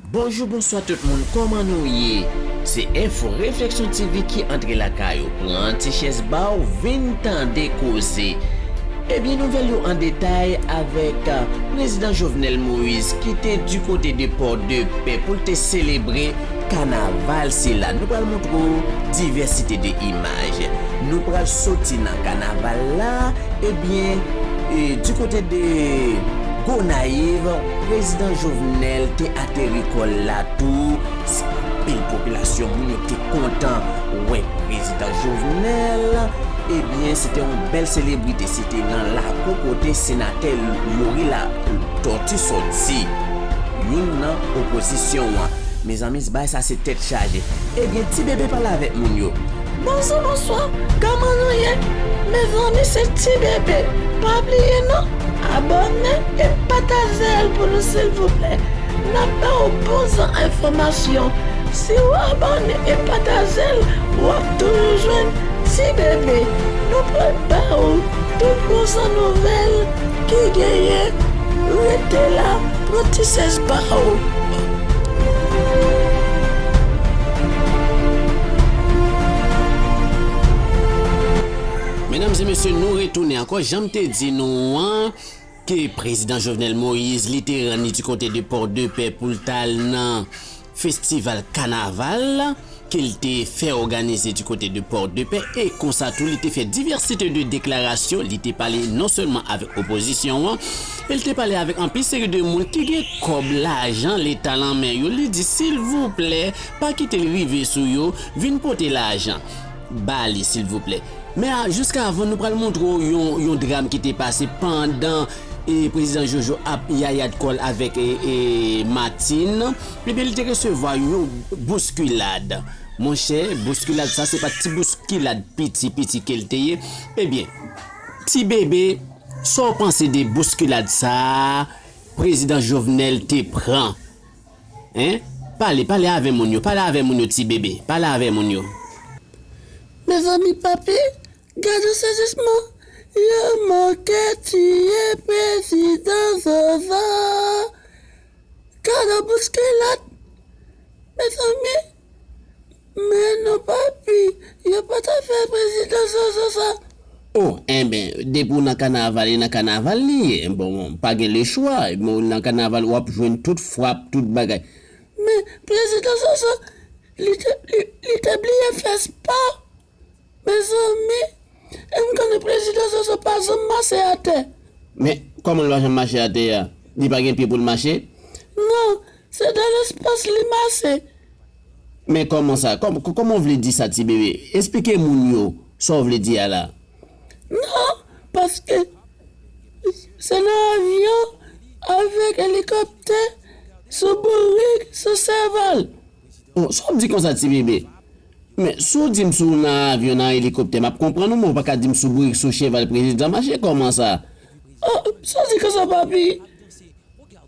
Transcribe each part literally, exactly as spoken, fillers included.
Bonjou, bonswa tout moun, kòman nou ye? Se Enfo Refleksyon T V ki antre lakay ou. Pran ti chèz ba w, vin tande koze. Ebyen, nouvèl yo an detay avèk, ah, Prezidan Jovenel Moïse ki te di kote de Pòdepè pou l te selebre kanaval sila. Nou pral montre w divèsite de imaj. Nou pral soti nan kanaval la, ebyen, e, di kote de Gonayiv, Prezidan Jovenel te ateri kò l la tou. Anpil popilasyon, moun yo te kontan wè Prezidan Jovenel. Ebyen, se te yon bèl selebrite. Se te nan lakou kote senatè Youri Latortue sòti, youn nan opozisyon an. Mezanmi, bagay sa se tèt chaje. Ebyen, Ti Bebe pale avèk moun yo. Bonjou, bonswa, kòman nou ye? Mezanmi, se Ti Bebe. Pa bliye non, abòne e pataje l pou nou, silvouplè. N ap ba w bon jan enfòmasyon. Si w abòne e pataje l, w ap toujou jwenn Ti Bebe. Nou pral ba w tout bon jan nouvèl ki genyen. Rete la, pran ti chèz ba w. Medam e mesye, nou retounen ankò. Jan m te di nou an, ke Prezidan Jovenel Moïse, li te rann li di kote de Pòdepè pou l t al nan festival kanaval ke l te fè òganize di kote de Pòdepè, e konsa tou li te fè divèsite de deklarasyon, li te pale non sèlman avèk opozisyon an, e l te pale avèk anpil seri de moun ki gen kòb, lajan, leta lan men yo. Li di, silvouplè, pa kite l rive sou yo, vin pote lajan ba li, silvouplè. Men a, jiska avan, nou pral montre w yon, yon dram ki te pase pandan, e, Prezidan Jojo ap yayad kò l avèk, e, e, Martine. Ebyen, li te resevwa yon bouskilad. Monchè, bouskilad sa, se pa ti bouskilad piti, piti ke l te ye. Ebyen, Ti Bebe, sa w panse de bouskilad sa a Prezidan Jovenel te pran? Hein? Pale, pale avè moun yo, pale avè moun yo, Ti Bebe, pale avè moun yo. Mezanmi, papi, gade sezisman. Yo manke tiye Prezidan Jojo. Gade bouskilad. Mezanmi, men non, papi, yo pa ta fè Prezidan Jojo sa. O, enben, depi w nan kanaval, e nan kanaval li ye. Bon, pa gen lechwa. Bon, nan kanaval, w ap jwenn tout frap, tout bagay. Men, Prezidan Jojo, li te, li, li te bliye fè spa. Mezanmi, e m konnen Prezidan Jojo pa janm mache atè. Men, kòman l pa janm mache atè a? Li pa gen pye pou l mache? Non, se dan lespas li mache. Men kòman sa? Kòm-, kò-, kòman w vle di sa, Ti Bebe? Esplike moun yo sa w vle di a la. Non, paske se nan avyon, avèk elikoptè, sou bourik, sou cheval. O, sa w ap di konsa, Ti Bebe? Men, si w di m si w nan avyon, nan elikoptè, m ap konprann ou, men w pa ka di m sou bourik, sou cheval, prezidan mache, kòman sa? O, sa w di konsa, papi?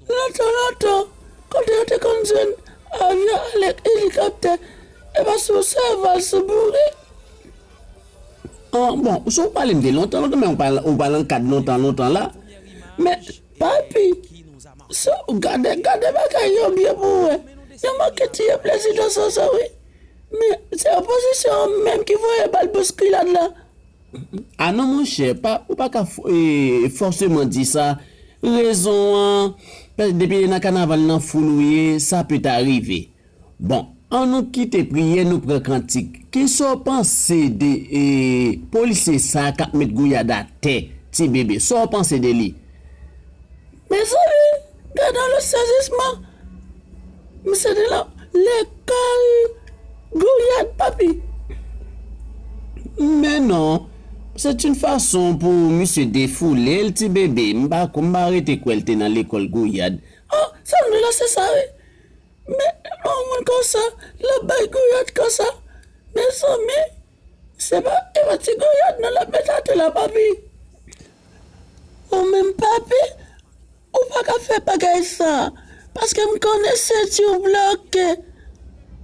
Lontan, lontan, kote yo te konn jwenn avyon avèk elikoptè, e pa sou cheval, sou bourik? An, bon, si w pale m de lontan, lontan, men ou pa, ou pa nan kad lontan, lontan la. Men, papi, si w gade, gade bagay yo byen pou w wè. Yo manke tiye Prezidan Jojo, wi. Men, se opozisyon an menm ki voye ba l bouskilad la. A non, monchè, pa, ou pa ka f-, e, fòseman di sa. Rezon an, pè-, depi nan kanaval nan foul ou ye, sa pè ta rive. Bon, ann nou kite priyè, nou pran kantik. Kisa w panse de, e, polisye sa k ap met gouyad atè, Ti Bebe? Sa w panse de li? Mezanmi, gade yon lòt sezisman. Misye te nan lekòl gouyad, papi. Men non, se t yon fason pou misye defoule l, Ti Bebe. M pa, m pa rete kwè l te nan lekòl gouyad. O, sa m di la, se sa, wi. Men, yon moun konsa, l ap bay gouyad konsa. Mezanmi, se pa, e pa ti gouyad non l ap met atè la, papi. Ou menm, papi, ou pa ka fè bagay sa, paske m konnen senti w bloke.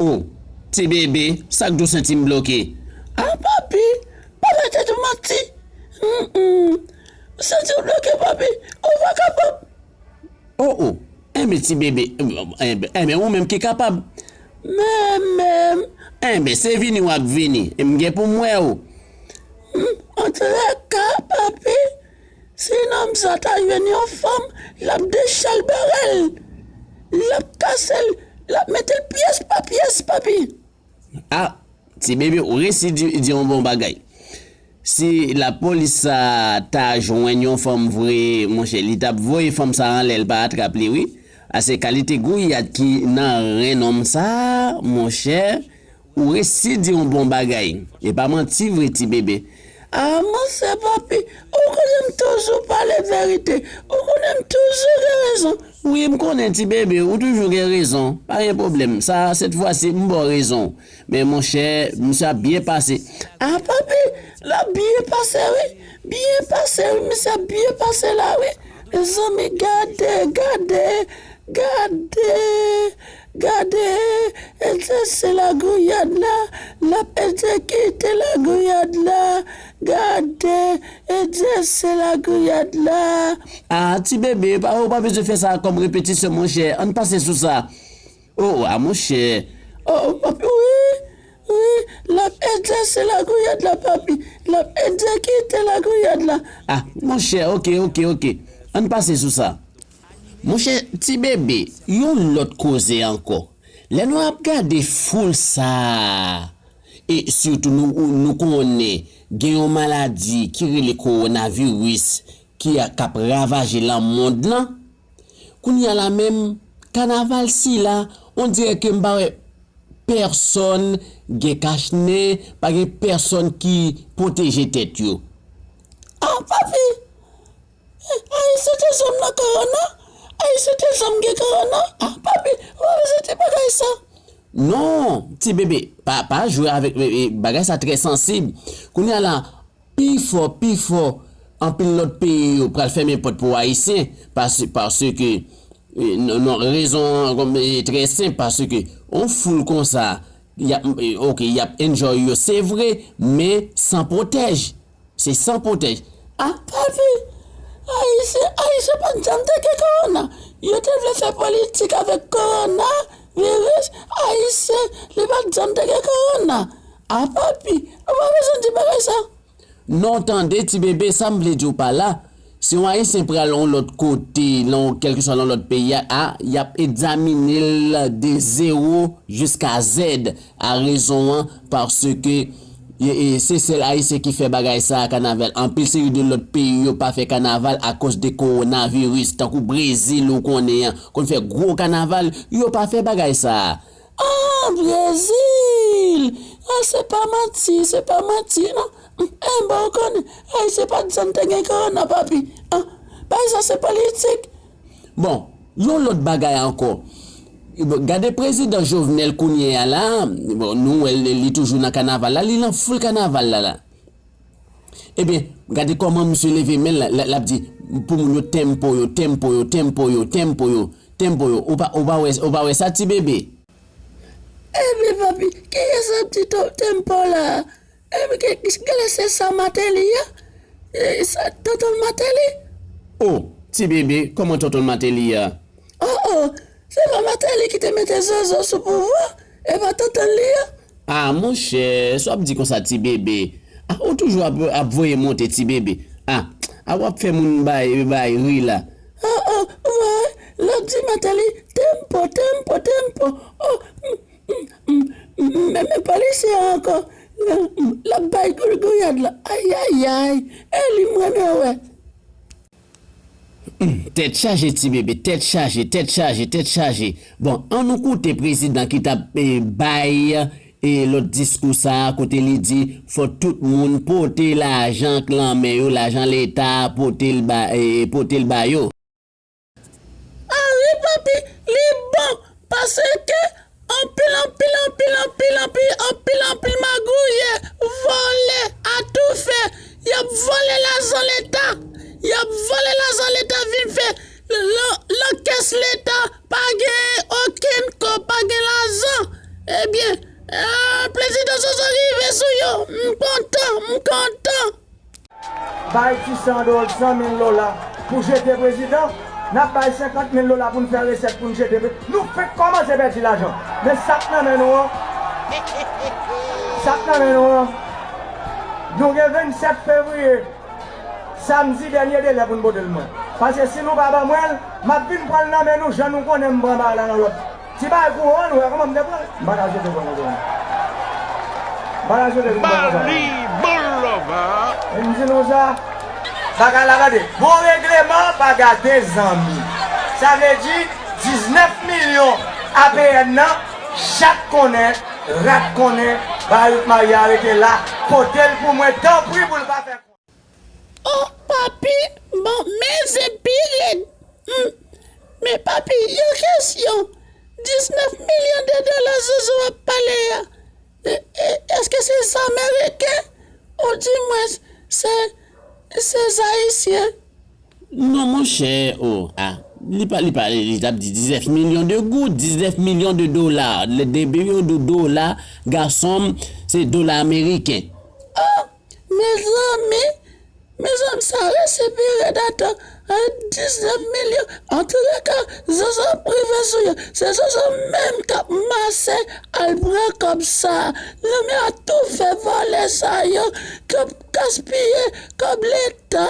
O, Ti Bebe, sa k di w senti m bloke? A, papi, pa bay tèt ou manti. Mm, mm. Senti w bloke, papi, ou pa kapab. O, o. Enben, ti bebe, enben, enben, ou menm ki kapab. Men, men, enben, se vini w ap vini. M gen pou m wè w. Hmm, antreka, papi. Si nonm sa ta jwenn yon fanm, l ap dechalbare l. L ap kase l, l ap mete l pyès pa pyès, papi. A, ti bebe, ou resi di, di yon bon bagay. Si lapolis sa ta jwenn yon fanm vre, monchè, li t ap voye fanm sa anlè, l pa atrap li, wi. A se kalite gouyad ki nan ren nonm sa, monchè, ou resi di yon bon bagay. E pa manti vre, ti bebe. A, monchè, papi, ou konnen m toujou pale verite. Ou konnen m toujou gen rezon. Wi, m konnen, ti bebe, ou toujou gen rezon. Pa gen pwoblèm. Sa, sèt fwa si, m ba w rezon. Men monchè, misye ap byen pase. A, papi, l ap byen pase, wi. Byen pase, wi. Misye ap byen pase la, wi. Mezanmi, gade, gade, gade, gade. Egzèse lagouyad la. L ap egzekite lagouyad la. Gade, egzèse lagouyad la. A, ti bebe, pa, ou pa bezwen fè sa kòm repetisyon, monchè. Ann pase sou sa. O, a, monchè. O, papi, wi. Wi, l ap egzèse lagouyad la, papi. L ap egzekite lagouyad la. A, monchè, oke, oke, oke. Ann pase sou sa. Monchè, ti bebe, yon lòt koze ankò. Lè nou ap gade foul sa a, e sitou nou, nou konnen gen yon maladi ki rele kowonaviris ki a, k ap ravaje lanmond lan, kounye a la menm, kanaval sila, on dirè ke m pa wè pèsòn gen kachnen, pa gen pèsòn ki pwoteje tèt yo. A, papi! Ayisyen te janm nan kowona? Ayisyen te janm gen kowona? A, papi, ou pa bezwen di bagay sa. Non, ti bebe, pa, pa jwe avèk, e, e, bagay sa trè sansib. Kounye a la, pifò, pifò, anpil lòt peyi yo pral fèmen pòt pou Ayisyen, pas-, paske, e, non, non, rezon an, kòm, e, trè senp, paske on foul konsa, y ap, e, oke, y ap enjoy yo, se vre, men san pwotèj. Se san pwotèj. A, papi, Ayisyen, Ayisyen pa t janm te gen kowona. Yo te vle fè politik avèk kowona, viris, Ayisyen, li pa t janm te gen kowona. A, papi, ou pa bezwen di bagay sa. Non, tande, ti bebe, sa m vle di w pa la. Si yon Ayisyen pral yon lòt kote, nan kèlkeswa nan lòt peyi a, a, y ap egzamine l de zewo jiska zèd. A rezon an, paske, e, e, se sèl Ayisyen ki fè bagay sa a, kanaval. Anpil seri de lòt peyi yo pa fè kanaval akoz de kowonaviris, tankou Brezil ou konnen an, konn fè gwo kanaval, yo pa fè bagay sa a. A, Brezil! A, se pa manti, se pa manti, non. Enben, ou konnen, Ayisyen pa t janm te gen kowona, papi. A, bagay sa se politik. Bon, yon lòt bagay ankò. Bon, gade prezidan Jovenel kounye a la, bon, nou wè li, li toujou nan kanaval la, li nan foul kanaval la, la. Ebyen, gade kòman misye leve men l, l, l ap di pou moun yo tempo yo, tempo yo, tempo yo, tempo yo, tempo yo. Ou pa, ou pa wè, ou pa wè sa, ti bebe? Ebyen, papi, kiyès ap di to-, tempo la? Ebyen, ke, ke, gade se sa Martelly a? E, sa, tonton Martelly? O, ti bebe, kòman tonton Martelly a? O, o, se pa Martelly ki te mete Jojo sou pouvwa, e pa tonton li a? A, monchè, sa w ap di konsa, ti bebe? A, ou toujou ap, ap voye monte, ti bebe. A, a, w ap fè moun bay, bay ri la. O, o, ou wè, lè w di Martelly, tempo, tempo, tempo. O, m, m, m, m, men, men polisye a ankò, l, l ap bay gou-, gouyad la. Ayayay, e li m renmen wè. Hmm, tèt chaje, ti bebe, tèt chaje, tèt chaje, tèt chaje. Bon, ann nou koute prezidan ki t ap, e, bay, e, lòt diskou sa a, kote li di fò tout moun pote lajan k nan men yo, lajan leta, pote l ba, e, pote l ba yo. A wi, papi, li bon, paske anpil, anpil, anpil, anpil, anpil, anpil, anpil magouyè, vòlè, atoufè, y ap vòlè lajan leta, y ap vòlè lajan leta vin fè lan, lan kès leta, pa gen okenn kòb, pa gen lajan. Ebyen, ah, prezidan Jojo rive sou yo, m kontan, m kontan. Bay ti Sandro san mil dola pou jete prezidan. N ap bay senkant mil dola pou n fè resèt, pou n jete, men nou fenk kòmanse pèdi lajan. Men sa k nan men nou an, sa k nan men nou an, nou gen vennsèt fevriye, samdi, dènye delè pou n pote l mwen. Paske si nou pa ban mwen l, m ap vin pran l nan men nou, jan nou konnen m pran bagay la nan lòt. Ti bagay kouran, nou wè kòman m te pran l. M pa ka swete pran l ankò. M pa ka swete vin pran l konsa. Bali Boulevard. E m di nou sa. Bagay la, tande. Bon regleman pa gate zanmi. Sa vle di, diznèf milyon A P N nan, chat konnen, rat konnen, Barik Maria rete la, pote l pou mwen, tanpri pou l pa fè. Oh, papi, bon, men zen pi rèd. Hmm. Men papi, yon kesyon. Diznèf milyon de dola Zozo ap pale a. E, e, èske se Ameriken? Ou di mwen, se, se Ayisyen? Non, monchè, oh, ah, li pa, li pa, li t ap di diznèf milyon de goud, diznèf milyon de dola, le, de milyon de dola, gason m, se dola ameriken. Oh, mezanmi, mezanmi, sa resi pi rèd ankò. Ay, diznèf milyon. Antouleka, Zozo ap rive sou yo. Se Zozo menm k ap mase al pran kòb sa. Zanmi a tou fè vòlè sa yo k ap gaspiye kòb leta.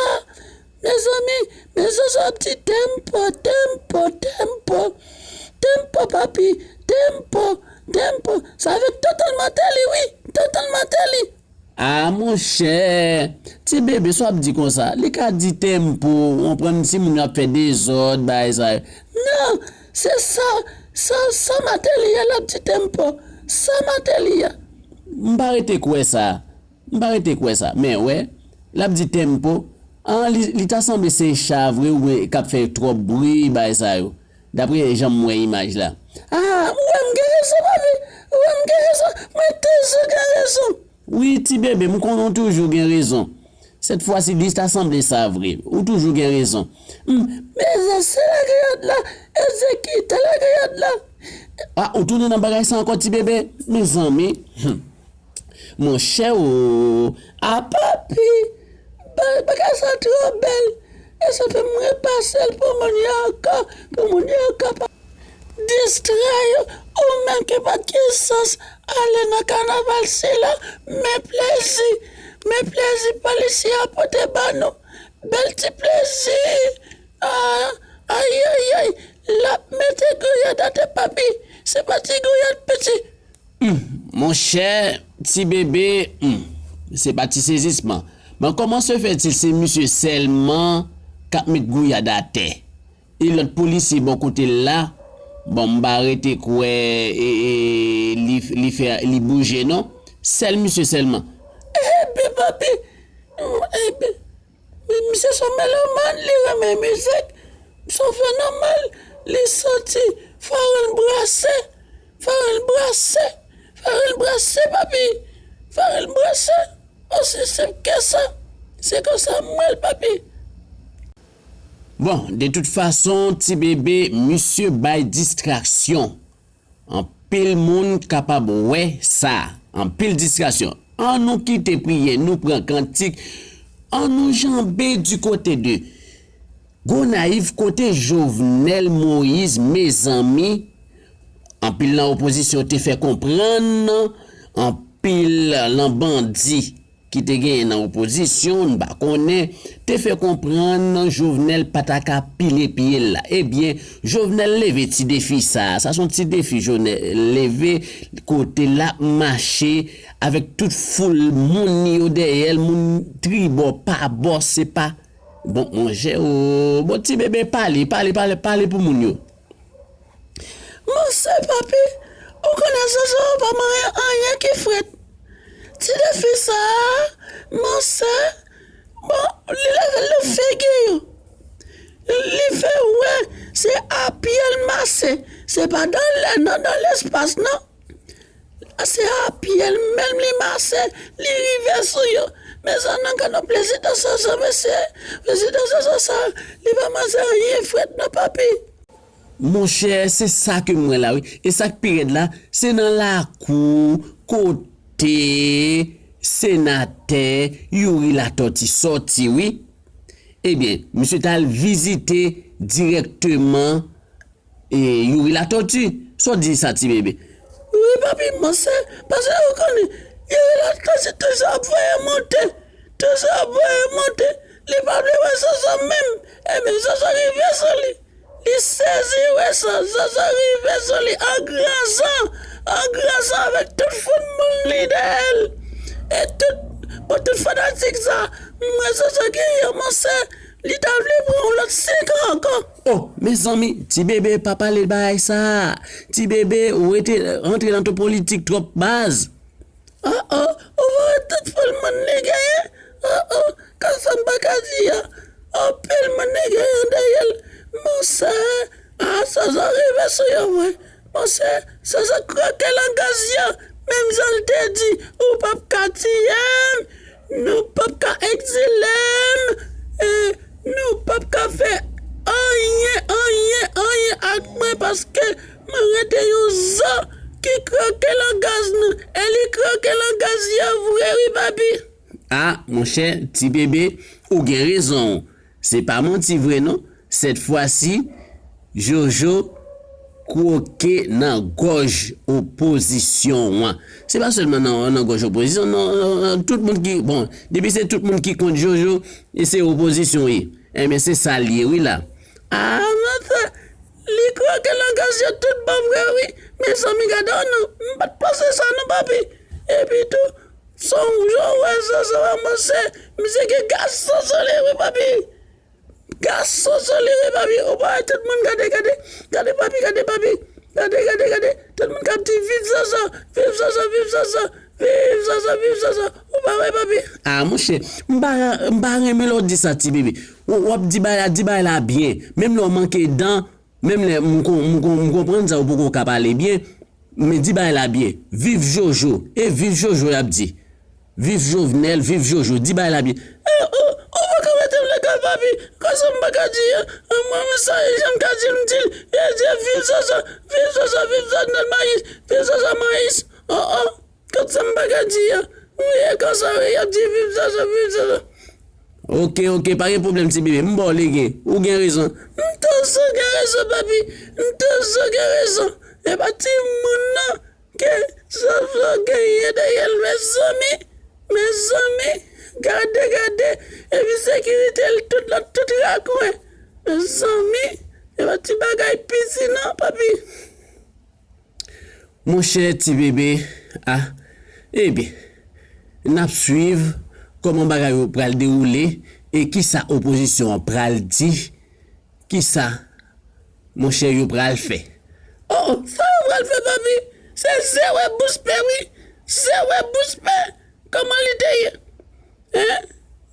Mezanmi, men Zozo ap di tempo, tempo, tempo. Tempo, papi, tempo, tempo. Sa avèk Tonton Mateli, wi, Tonton Mateli. Ah, monchè, ti bebe, sa w ap di konsa? Li ka di tempo, w konprann, si moun yo ap fè dezòd, bagay sa yo. Non, se sa, sa, sa Mateli a, l ap di tempo. Sa Mateli a. M pa rete kwè sa. M pa rete kwè sa. Men, wè, l ap di tempo. Ah, li, li ta sanble se cha vre, oubyen k ap fè twòp bri, bagay sa yo. Dapre jan m wè imaj la. Ah, ou wè m gen rezon, papi. Ou wè m gen rezon. Mwen toujou gen rezon. Wi, ti bebe, m konnen w toujou gen rezon. Sèt fwa si li ta sanble sa vre. Ou toujou gen rezon. Hmm. Mezanmi, se lagayad la. Ezekita lagayad la. Ah, ou tounen nan bagay sa ankò, ti bebe? Mezanmi. Hmm. Monchè o, a papi, ba-, bagay sa twò bèl. E sa fè m repase l pou moun yo ankò, pou moun yo kapab distra yo. Ou menm ki pa t gen sans ale nan kanaval sila, men plezi, men plezi polisye a pote ba nou. Bèl ti plezi. Ah, ayayay, l ap mete gouyad atè papi. Se pa ti gouyad piti. Hmm, monchè, ti bebe, hmm, se pa ti sezisman. Men kòman se fè ti se misye sèlman k ap met gouyad atè? E lòt polisye bò kote l la, bon, m pa rete kwè e, e, li, li fè, li bouje non. Sèl misye sèlman. Ebyen, papi, ebyen, men misye se yon melomàn, li renmen mizik. Se yon fenomèn, li santi fò l brase, fò l brase, fò l brase, papi, fò l brase. Osi senp ke sa. Se konsa m wè l, papi. Bon, de tout fason, ti bebe, misye bay distraksyon. Anpil moun kapab wè sa. Anpil distraksyon. An nou kite priyè, nou pran kantik. An nou janbe di kote de Gonayiv, kote Jovenel Moïse, mezanmi, anpil nan opozisyon te fè konprann, anpil nan bandi ki te genyen nan opozisyon, n pa konnen, te fè konprann Jovenel pa ta ka pile pye l la. Ebyen, Jovenel leve ti defi sa a. Sa se yon ti defi Jovenel leve kote l ap mache avèk tout foul moun yo dèyè l, moun tribò, pabò, se pa Bon, monchè, o, bon, ti bebe, pale, pale, pale, pale pou moun yo. Monchè, papi, ou konnen Zozo pa manyen anyen ki frèt. Ti defi sa a, monchè, bon, li leve l nan figi yo. Li fè wè se a pye l mache, se pa dan lè nan, dan lespas nan. Se a pye l menm li mache, li rive sou yo. Mezanmi, gad yon prezidan Zozo, mesye. Prezidan Zozo sa, li pa manje anyen frèt non, papi. Monchè, se sa ke m wè la, wi. E sa k pi rèd la, se nan lakou kote senatè Youri Latortue sòti, wi. Ebyen, misye t al vizite dirèkteman e Youri Latortue. Sa w di sa, Ti Bebe? Wi, papi, monchè, paske ou konnen, Youri Latortue toujou ap voye monte, toujou ap voye monte. Li pa vle wè Jojo menm. Ebyen, Jojo rive sou li. Li sezi wè sa, Jojo rive sou li an gran jan, an gran jan avèk tout foul moun li dèyè l. E tout, bon, tout fanatik sa, m wè Jojo genyen, monchè, li ta vle pran yon lòt senk an ankò. Oh, mezanmi, Ti Bebe pa pale bagay sa. Ti Bebe, ou rete, rantre nan ton politik twòp baz. Oh, oh, ou pa wè tout foul moun li genyen? Oh, oh, konsa m pa ka di a. Anpil moun li genyen dèyè l. Monchè, a, Jojo rive sou yo vre. Monchè, Jojo krache langaj yo. Menm jan l te di, ou p ap ka tiye m, nou p ap ka egzile m, e nou p ap ka fè anyen, anyen, anyen ak mwen, paske mwen rete yon zo ki krache langaj nou, e li krache langaj yo vre wi, papi. A, monchè, Ti Bebe, ou gen rezon w. Se pa manti vre non. Sèt fwa si, Jojo kwoke nan gòj opozisyon an. Se pa sèlman nan, nan gòj opozisyon, non, non, non, tout moun ki, bon, depi se tout moun ki kont Jojo, e se opozisyon ye. Enben, se sa l ye, wi, la. A, monchè, li kwoke langaj yo tout bon vre, wi. Mezanmi, gade w non. M pa t panse sa, non, papi. Epi tou, se yon jan w wè Jojo a, monchè. Misye gen gason sou li, wi, papi. Gason sou li, wi, papi. Ou pa wè tout moun gade, gade. Gade, papi, gade, papi. Gade, gade, gade. Tout moun k ap di, "Viv Jojo, viv Jojo, viv Jojo, viv Jojo, viv Jojo." Ou pa wè, papi? A, monchè, m pa, m pa renmen lè w di sa, Ti Bebe. W, w ap di bagay la, di bagay la byen. Menm lè w manke dan, menm lè m kon-, m kon-, m konprann sa, ou poko ka pale byen, men di bagay la byen. Viv Jojo. E viv Jojo, y ap di. Viv Jovenel, viv Jojo. Di bagay la byen. E, ou, ou pa ka mete m lekòl, papi. Konsa m pa ka di, e, mwen, mwen sa, e, jan m ka di, m di, e, di, viv Jojo, viv Jojo, viv Jovenel Moïse, viv Jojo Moïse. Oh, oh. Tout sa m pa ka di a. Wi, e konsa, wi, y ap di, "Viv Jojo, viv Jojo." Oke, oke, pa gen pwoblèm, Ti Bebe. M ba w li gen. Ou gen rezon. M toujou gen rezon, papi. M toujou gen rezon. E pa timoun nan ke Jojo genyen dèyè l, mezanmi. Mezanmi, gade, gade. Epi sekirite l tout lòt, tout rakwen. Mezanmi, e pa ti bagay piti non, papi. Monchè Ti Bebe, a, ebyen, n ap swiv kòman bagay yo pral dewoule e kisa opozisyon an pral di, kisa, monchè, yo pral fè. Oh, sa yo pral fè, papi? Se zewe bouch pe, wi. Zewe bouch pe. Kòman li te ye? Hein?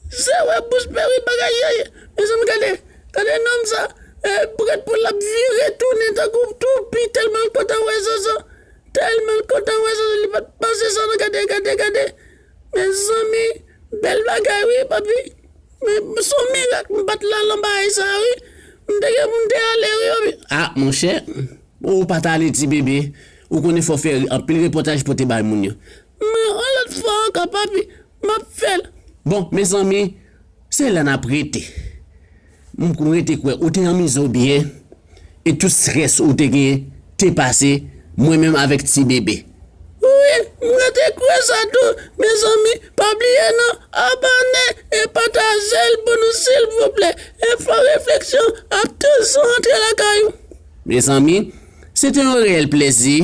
Zewe bouch pe wi bagay yo ye. Mezanmi, gade, gade nonm sa. Eh, prèt pou l ap vire tounen tankou toupi, tèlman l kontan wè Jojo. Tèlman l kontan wè Jojo, li pa t panse sa non, gade, gade, gade. Mezanmi, bèl bagay wi, papi. Men, se yon mirak m pa t la nan bagay sa wi. M te gen pou m te ale wi, papi. Ah, monchè, ou pa t ale, Ti Bebe. Ou konnen fò fè anpil repòtaj pote bay moun yo. Men yon lòt fwa ankò, papi, m ap fè l. Bon, mezanmi, se la n ap rete. M rete kwè ou te anmize w byen e tout strès ou te genyen te pase, mwen menm avèk Ti Bebe. Wi, m rete kwè sa tou, mezanmi, pa bliye non, abòne e pataje l pou nou silvouplè. E fò refleksyon ap toujou antre lakay ou. Mezanmi, se te yon reyèl plèzi.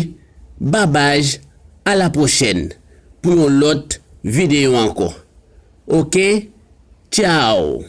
Babaj, a la pwochèn pou yon lòt videyo ankò. Oke? Tchaw!